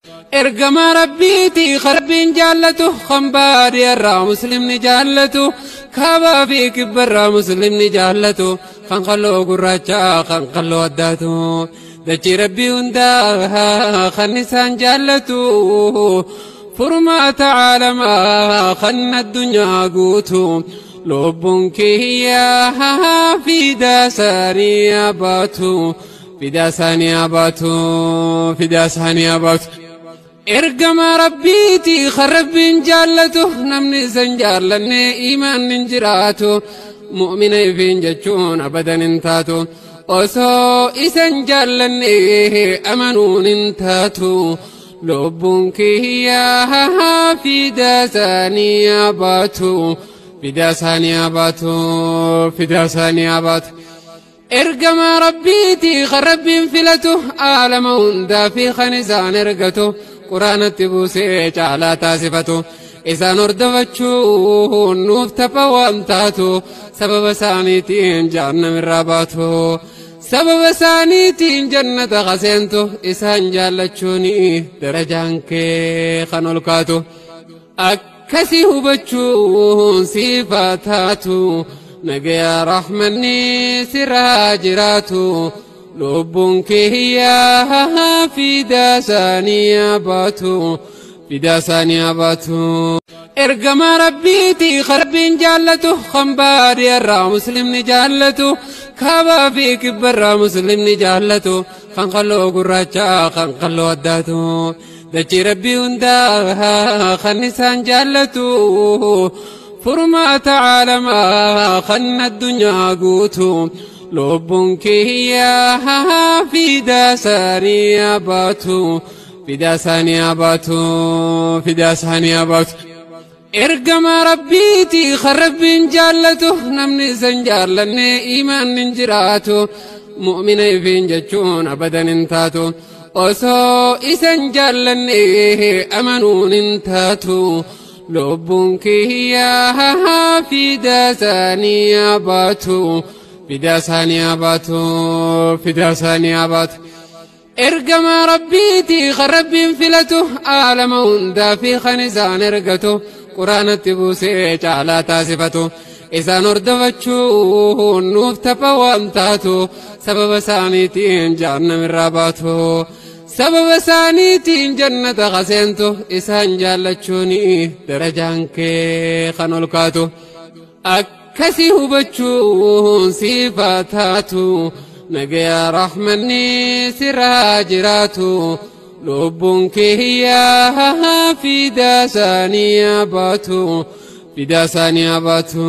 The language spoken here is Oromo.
Ergamaa Rabbiitii Rabbiin jaallatu kan baadiyyaarraa muslimni jaallatu kaabaa fi kibbarraa muslimni jaallatu kan qalloo gurraachaa kan qalloo addaatu dachii Rabbii hundaa kan isaan jaallatu furmaata caalamaa kan addunyaa guutu lubbuun kiyyaa fidaa isaanii baatu fidaa isaanii baatu fidaa isaanii baatu. Ergamaa Rabbiitii kan Rabbiin jaallatu namni isan jaallanne iimaan hin jiraatu mu'mina ifiin jechuun abadan hin taatu osoo isan jaallanne amanuun hin taatu lubbuun kiyyaa fidaa isaanii baatu fidaa isaanii baatu fidaa isaanii baatu. Ergamaa Rabbiitii kan Rabbiin filatu aalama hundaa fi kan isaan ergatu quraanatti buusee caalaa taasifatu isaan hordofachuun nuuf tapha waan taatu sababa isaaniitiin jahannamirraa baatu sababa isaaniitiin jannata kaseentu isaan jaallachuun darajaan kee kan ol kaatu akkasii hubachuun siifaa taatu nagayaa rahmanni sirraa jiraatu lubbuun kiyyaa fidaa isaanii baatu fidaa isaanii baatu. Ergamaa Rabbiitii kan Rabbiin jaallatu kan baadiyyaarraa muslimni jaallatu kaabaa fi kibbarraa muslimni jaallatu kan qalloo gurraachaa kan qalloo addaatu dachii Rabbii hundaa kan isaan jaallatu furmaata caalamaa kan addunyaa guutu lubbuun kiyyaa fidaa isaanii baatu fidaa isaanii baatu fidaa isaanii baatu. Ergamaa Rabbiitii kan Rabbiin jaallatu namni isan jaallanne iimaan hin jiraatu mu'mina ifiin jechuun abadan hin taatu osoo isan jaallanne amanuun hin taatu lubbuun kiyyaa fidaa isaanii baatu fidaa isaanii baatu fidaa isaanii baatu. Ergamaa Rabbiitii kan Rabbiin filatu aalama hundaa fi kan isaan ergatu quraanatti buusee caalaa taasifatu isaan hordofachuun nuuf tapha waan taatu sababa isaaniitiin jahannamirraa baatu sababa isaaniitiin jannata kaseentu isaan jaallachuun darajaan kee kan ol kaatu akkasii hubachuun siifaa taatu nagayaa rahmanni sirraa jiraatu lubbuun kiyyaa fidaa isaanii baatu fidaa isaanii baatu.